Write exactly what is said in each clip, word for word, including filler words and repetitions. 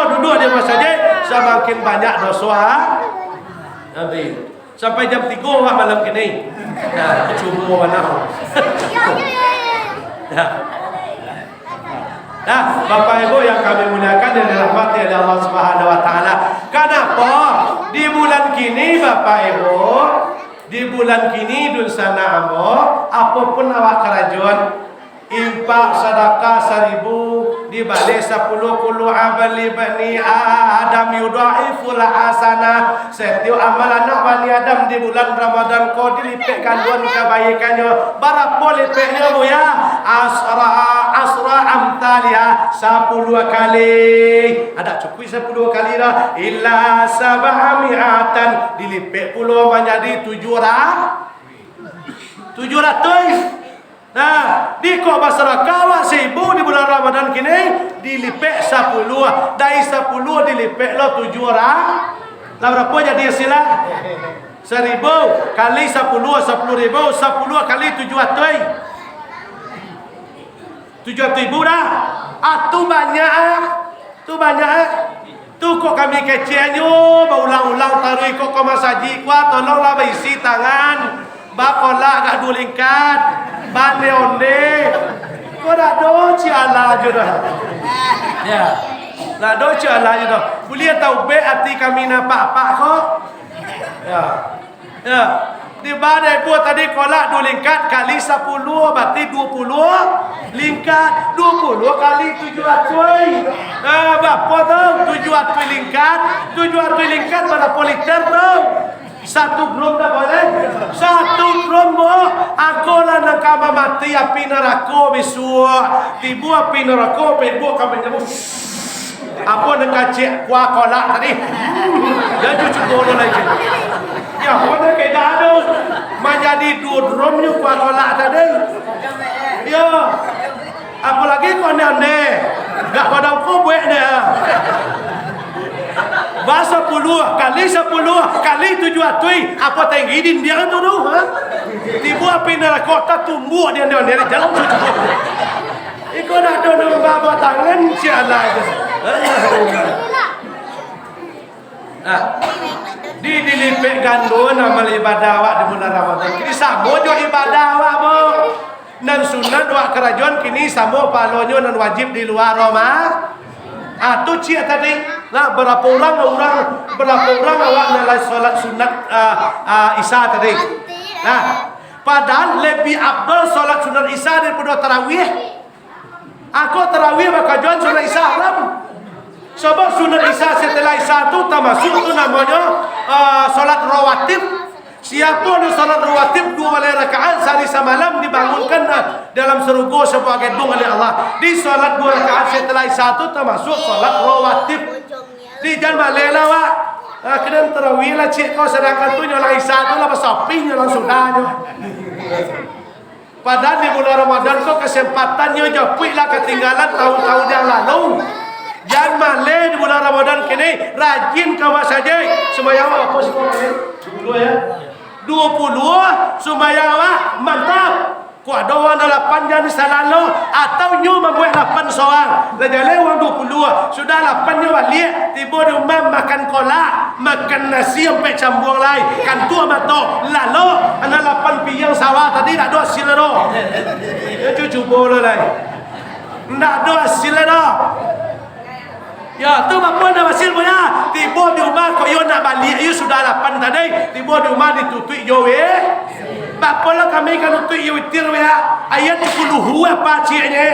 duduak di masajik, samakin banyak doso, ha? Nanti sampai jam tigo awak malam kini. Nah, cubo bana. Nah. Nah, Bapak Ibu yang kami muliakan dan dirahmati oleh Allah Subhanahu wa Ta'ala. Kenapa di bulan kini, Bapak Ibu, di bulan kini, dunsanak ambo, apo pun awak karajoan, infak sadakah saribu, dibaleh sapuluh, kulu amali bani Adam yudhaiful hasanah. Satiok amal anak bani Adam di bulan Ramadan ko dilipek gandoan kabaikannyo. Barapo lipeknyo, Buya? Asra, asra amtaliha, sapuluh kali. Adak cukuik sapuluh kali doh. Ila sab'a mi'atan, dilipek pulo manjadi tujuah ra-, tujuah ratuih. Nah, di kok basadakah awak saribu di bulan Ramadan kini, dilipek sapuluh, dari sapuluh dilipek lo tujuah ra-, lah barapo jadi hasilnyo? Saribu kali sapuluh, sapuluh ribu, sapuluh kali tujuah ratuih. Tujuah ratuih ribu dah. Ah, tu banyak ah. Tu banyak, eh. Tu kok kami keceknyo, baulang-ulang taruih kok ka masajik, kuah, tolonglah baisi tangan, bakolak agak duo lingkat, baonde-onde. Kok dak ado ciek alah jo dah. Ya. Dak ado ciek alah jo dah. Buliah taubek ati kami nan apak-apak ko. Ya. Ya, di bana ibu tadi kolak duo lingkat kali sapuluah, barati duo puluah lingkat, duo puluah kali tujuah ratuih. Ah, barapo tu? Tujuah ratuih lingkat, tujuah ratuih lingkat barapo liter tu? Satu drum dah boleh? Satu drum, bo. Angko lah nan ka mamati api narako bisuak. Tibo api narako, pek buak ka manyabu. Apo nan kacik kuah kolak tadi? Hmm, jan cubo lo lai. Ya, apo nan ka ado? Manjadi duo drum nyo kuah kolak tadi. Ya. Apolai kok onde-onde. Dak padang ko buek ne. Ba sapuluah kali sapuluah kali tujuah ratuih, apo tinggi dindiang tu tu, ha? Tibo api narako tatumbuak di onde-onde, jan cubo. Iko dak ado nan babatangan, sialah tu. Nah, di, dilipek gando amal ibadah awak di bulan Ramadan. Jadi samo jo ibadah awak, bo. Nan sunat awak karajoan kini samo pahalonyo nan wajib di lua Roma-, ah, tu ciek tadi. Nah, barapo urang, urang, barapo urang awak nan lai solat sunat, ah, ah, Isya tadi? Nah, padahal lebih afdol solat sunat Isya daripado tarawih. Angko tarawih bakajuan sunat Isya haram. Sabab sunat Isya setelah Isya tu tamasuak tu namonyo, ah, solat rawatib. Siapo nan solat rawatib duo baleh rakaat sahari samalam dibangunkan, ah, dalam sarugo sabuah gedung oleh Allah. Di solat duo rakaat setelah Isya tu tamasuak solat rawatib. Di jan baleh lah, Wak. Ah, kena tarawih lah, ciek ko, sadangkan tu nyo lah Isya tu lah basapi nyo lah sudah nyo. Padahal di bulan Ramadan ko kesempatannyo japuik lah katinggalan tahun-tahun yang lalu. Jan maleh di bulan Ramadan kini, rajin ka masajik. Sumbayang awak apo siko maleh? Duo puluah, ya. Duo puluah, sumbayang awak mantap. Kok ado urang nan lapan jan di salalo, atau nyo mambuek lapan sorang. Lah jaleh urang duo puluah, sudah lapan nyo baliak, tibo di rumah makan kolak, makan nasi ampek cambuang lai, kantuak mato, lalok, anak lapan piang sawah tadi dak ado hasilnyo doh. Yo, cu-, cubo lo lai. Ndak ado hasilnyo doh. Yo, tu bapo ndak hasil punyo? Tibo di rumah, kok iyo nak baliak, iyo sudah lapan tadi. Tibo di rumah ditutuik jo wi-, bapo lo kami ka nutuik jo witir, wi-, ayat Kulhu apa cieknyo?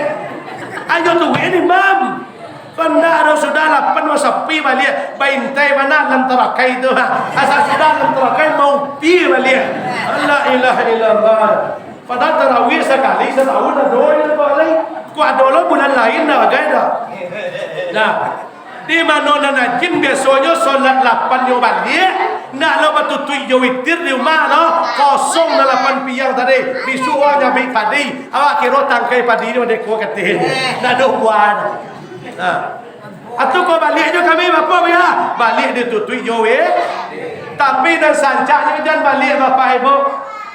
Ayo tu wi-, ni, Mam. Kok ndak ado sudah lapan, wah, sapi baliak, baintai bana dalam tarakai tu. Asa sudah dalam tarakai, mau pi baliak. La ilaha illallah. Padahal tarawih sakali satahun ado, yo, Pak, lai. Kok ado lo bulan lain dah, bagai dah. Nah, di mano nan rajin biasonyo solat lapan nyo baliak, ndak lo batutuik jo witir di rumah lo, kosong nan lapan piang tadi, bisuak urang nyabik padi, awak kiro tangkai padi nyo dek ko kateh. Ndak ado buah. Nah. Atau kok baliak jo kami, bapo, yo? Baliak ditutuik jo wi-, tapi nan sancaknyo jan baliak, Bapak Ibu.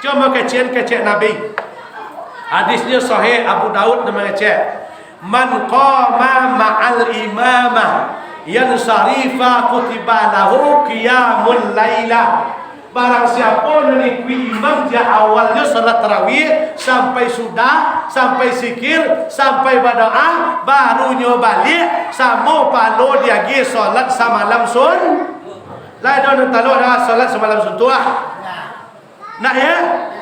Cuma kecek-kecek Nabi. Hadisnyo sahih, Abu Daud nan mangecek. Man qama ma'al imamah. Yan sarifa kutiba lahu qiyamul lailah. Barang siapo nan ikuik imam, jak awalnyo salat tarawih sampai sudah, sampai sikir, sampai badoa, barunyo baliak, samo palo diagiah salat samalam sun-, lai do nan talok dah salat samalam suntuah. Nak, ya?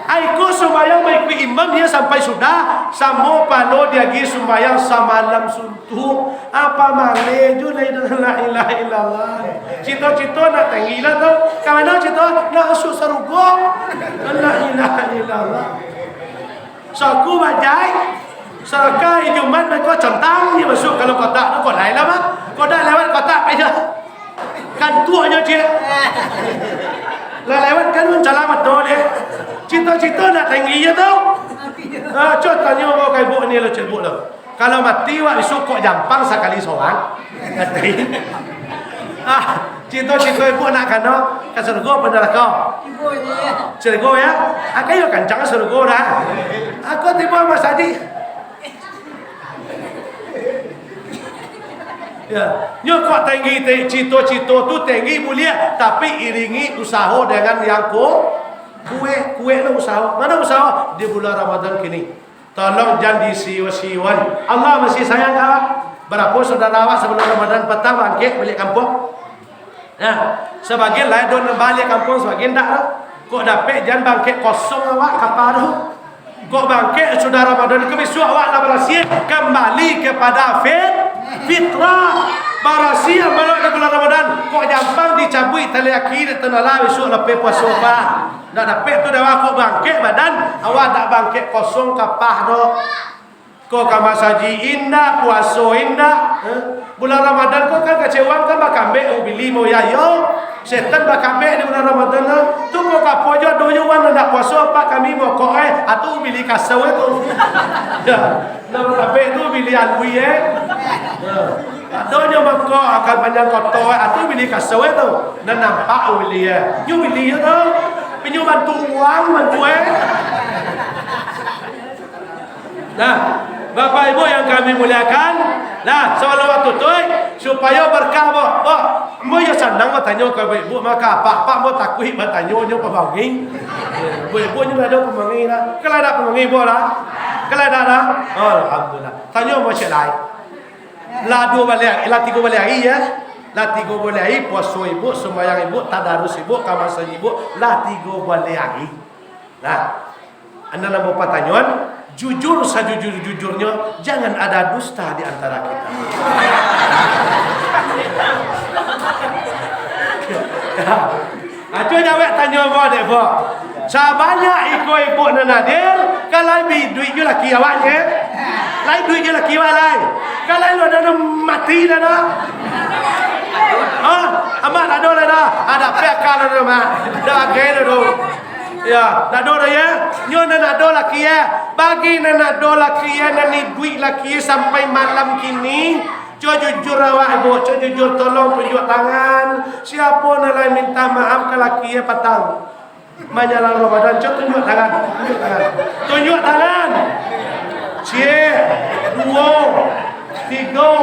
Aiko sumbayang maikuik imam, ya, sampai sudah, samo palo diagiah sumbayang samalam suntuah. Apa maleh jo lai dengan la ilaha illallah. Cito-cito nak tinggi lah tu. Ka mano cito? Nak masuak sarugo. La ilaha illallah. Saku bajai. Saraka Jumat beko centang je masuak kalau kotak tu, kok lai lah, Mak. Kotak lewat kotak aja. Kantuak nyo ciek. Lah lewat kan mancalang mato deh. Cito-cito nak tinggi je tu. Ha, cubo tanyo ko ka ibuk ni lo, cebuk lo. Kalau mati wak bisuak kok jampang sakali sorang. Mati. Ah, cito-cito ibuk nak kano ka sarugo apo narako? Sarugo ya. Akan yo kancang sarugo dah. Aku tibo masajik. Ya, nyo kok tinggi, te-, cito-cito tu tinggi buliah, tapi iringi usaho dengan yang ku-, kuek, kuek lo usaho. Mano usaho? Di bulan Ramadan kini. Tolong jan disio-sioan. Allah masih sayang ka awak. Barapo saudara awak sabalun Ramadan patang bangkek baliak kampuang? Nah, sabagian lai do nan baliak kampuang, sabagian ndak lah. Kok dapek jan bangkek kosong awak kapa tu. Kok bangkek sudah Ramadan ko bisuak awak lah barasiah, kambali kapada fit-, fitrah. Barasiah balok di bulan Ramadan, kok jampang dicabuik tali aki dek tanala bisuak lapeh puaso, Pak. Ndak dapek tu dah, awak kok bangkek badan, awak ndak bangkek kosong kapa doh. Ko ka masajik indak, puaso indak. Eh? Bulan Ramadan ko kan kacewang kan bakambek ubili mo ya yo. Setan bakambek di bulan Ramadan tu. Tu ko kapo jo doyo wan ndak puaso apa kami mokok eh. Atu ubili kasau eh tu. Ya. Ndak bakambek tu ubili alui eh. Ya. Ado nyo mokok akan panjang koto eh. Atu ubili kasau eh tu. Nan nampak ubili eh. Nyo ubili eh tu. Pinyo bantu uang bantu eh. Nah, Bapak Ibu yang kami muliakan, nah, sabalun waktu tu, supayo barkah, Bo. Bo, ambo yo sanang batanyo ka Ibu, mako apak-apak ambo takuik batanyo nyo pamangi. Ibu-ibu nyo lah ado pamangi lah. Kalau ado pamangi, Bo, lah. Kalau ado, dah. Oh, alhamdulillah. Tanyo ambo cek lai. Lah duo baleh, lah tigo baleh ari, ya. Lah tigo baleh ari, puaso Ibu, sumbayang Ibu, tadarus Ibu, ka masajik Ibu, lah tigo baleh ari. Nah, ando nan bapatanyoan, jujur sajujur-jujurnyo, jangan ada dusta di antara kita. Ajo jawek tanyo ambo dek, Bo. Sabanyak iko ibu nan hadir, kalau bi duit jo laki awaknyo, lai duit jo laki awak lai. Kalau lo dah mati dah dah. Ha, amak tak ado lah dah. Ada pek akal dah, Mak. Dah agai dah tu. Ya, ndak ado dah, ya. Nyo nan ado laki, ya. Bagi nan ado laki, ya, nan iduik laki, ya, sampai malam kini, co jujur awak, Ibu, co jujur, tolong tunjuk tangan. Siapo nan lai minta maaf ka laki, ya, patang manjalang Ramadan, co tunjuk tangan. Tunjuk tangan. Tunjuk tangan. Ciek, duo, tigo.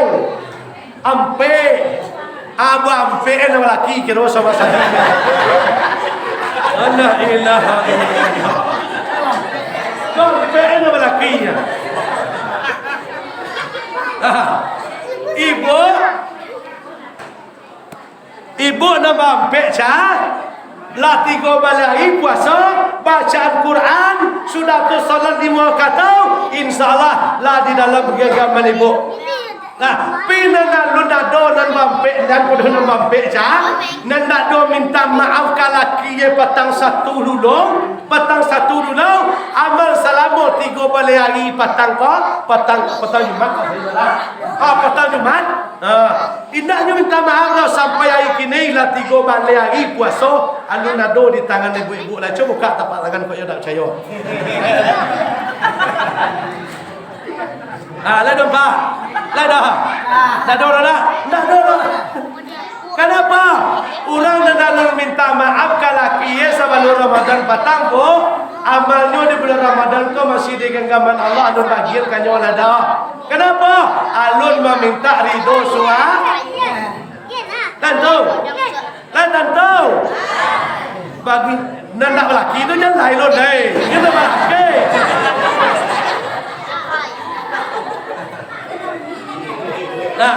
Ampek. Abah ampek eh, nan balaki kiro sama sajo. La ilaha illallah. Ampek eh, nan balaki nyo. Ibu, ibu nan baampek, cah. Lah tigo baleh ari puaso, bacaan Quran, sudah tu salat limo wakatu, insya Allah lah di dalam genggaman ibu. Nah, pi nan alun ado nan baampek, nan kudu nan baampek, cah. Nan ndak ado minta maaf ka laki ye patang satu dulu, patang satu dulu, amal salamo tigo baleh ari patang ko, patang, patang Jumat ko, ah, patang Jumat. Ah, indak nyo minta maaf doh, sampai ari kini lah tigo baleh ari puaso, alun ado di tangan ibu-ibu lah. Cubo bukak tapak tangan kok yo ndak picayo. Ah, lah ado, Pak? Lah ado? Ndak ado doh, dah? Ndak ado doh. Kanapa? Urang nan alun minta maaf ka laki ye sabalun Ramadan patang, Bu, amalnyo di bulan Ramadan ko masih di genggaman Allah, alun bagian ka nyo lah ado. Kanapa? Alun maminta ridho sua-, Tantu. Lah tantu. Bagi nan ndak balaki tu jan lai lo dai. Kito balaki. Nah.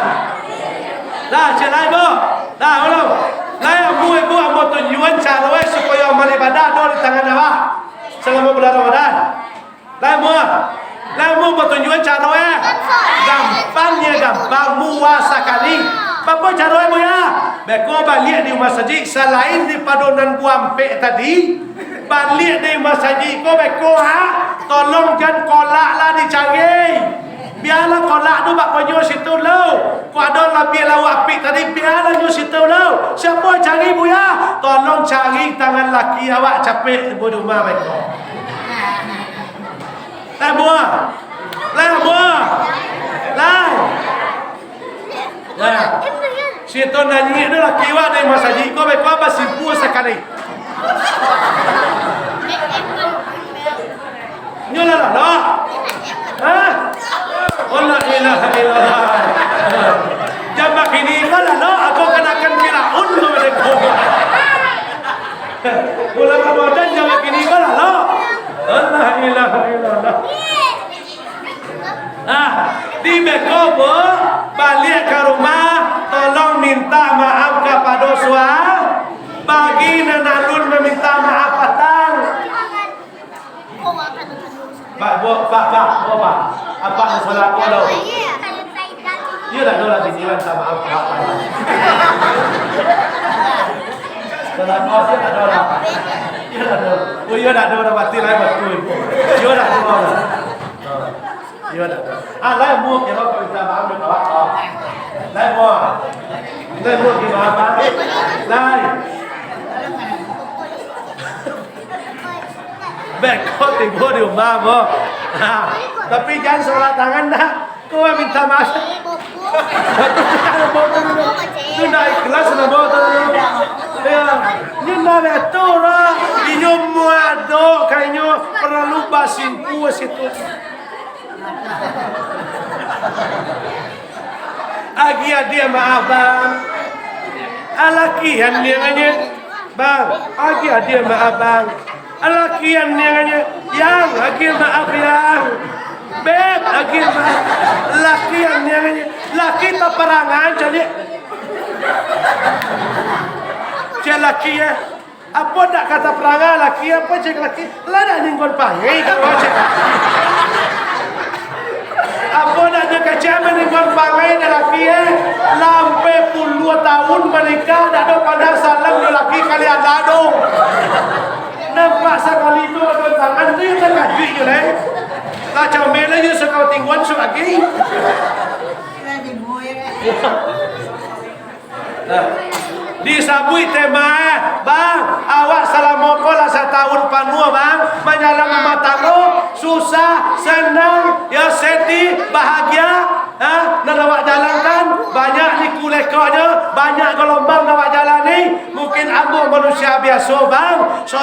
Nah, cek lai, Bu. Nah, ulang. Lai, ambo, Ibu, ambo tunjuan caro, eh, supayo amal ibadah ado di tangan awak salamo bulan Ramadan. Lai, Bu. Lai, Bu, batunjuan caro, eh. Gampang, ya, gampang. Muah sakali. Apo caro, eh, Bu, ya? Beko baliak di rumah sajik, salain daripado nan buah ampek tadi, baliak dari rumah sajik ko beko, ha? Tolong jan kolak lah dicari. Bialah kolak tu bak panyo situ lo. Kok ado labiah lauak apik tadi, bialah nyo situ lo. Siapo cari, Bu, ya? Tolong cari tangan laki awak capek tibo di rumah beko. Lai, Bu. Lai, Bu. Lai. Nah, situ nanyik tu laki awak dari masajik ko, beko basimpua sakali. Nyo lah lalok. Hah? Oh, la ilaha illallah. Jam bakini ko lalok, aku kanakan Firaun tu, beko. Bulan Ramadan jam bakini ko lalok. Oh, la ilaha illallah. Nah, di beko, Bu, baliak ka rumah, tolong minta maaf kapado sua-, bagi nan alun maminta maaf patang. Pak, Bu, Pak, Pak, Bu, Pak. Apak nan salah ko lo. Iyo, dak ado lah bini minta maaf, Pak. Salah ko, iyo, dak ado lah. Iyo, dak ado. Oh, iyo, dak ado lah, batin lai batul. Iyo, dak ado lah. Iyo, dak ado. Ah, lai, Bu, kiro ko minta maaf dek awak. Lai, Bu. Lai, Bu, kiro maaf, Pak. Lai. Beko tibo di rumah, Bu. Ha, tapi jan salah tangan dah. Ko minta maaf. Tu ndak ikhlas lah, Bu, tu. Yo, nyo ndak batua lah. Inyo muado, ka inyo paralu basimpua situ. Agiah adiak maaf, Bang. Alakian niangannya, Bang. Agiah adiak maaf, Bang. Alakian niangannya, Yang, agiah maaf, Yang. Beb, agiah maaf. Lakian niangannya, laki taparangan, caliak. Cek laki, ya. Apo ndak ka taparangan laki, apo cek laki, lah dak ninggon pangai ka awak cek. Apo ndak nyo kecek maninggon pangai dek laki, eh? Lah ampek puluah taun manikah, dak ado pandang salam jo laki kalian dak ado. Nampak sakali tu ado tangan tu, yo takajuik jo lai. Lah comel lai yo sakali tingguan suagi. Nah, disabuik tema, eh, Bang, awak salamo ko lah satahun panuah, Bang, manjalan rumah tanggo, susah, senang, yo, sedih, bahagia, ha? Nan awak jalankan, banyak liku lekoknyo, banyak galombang nan awak jalani. Mungkin ambo manusia biaso, Bang. So-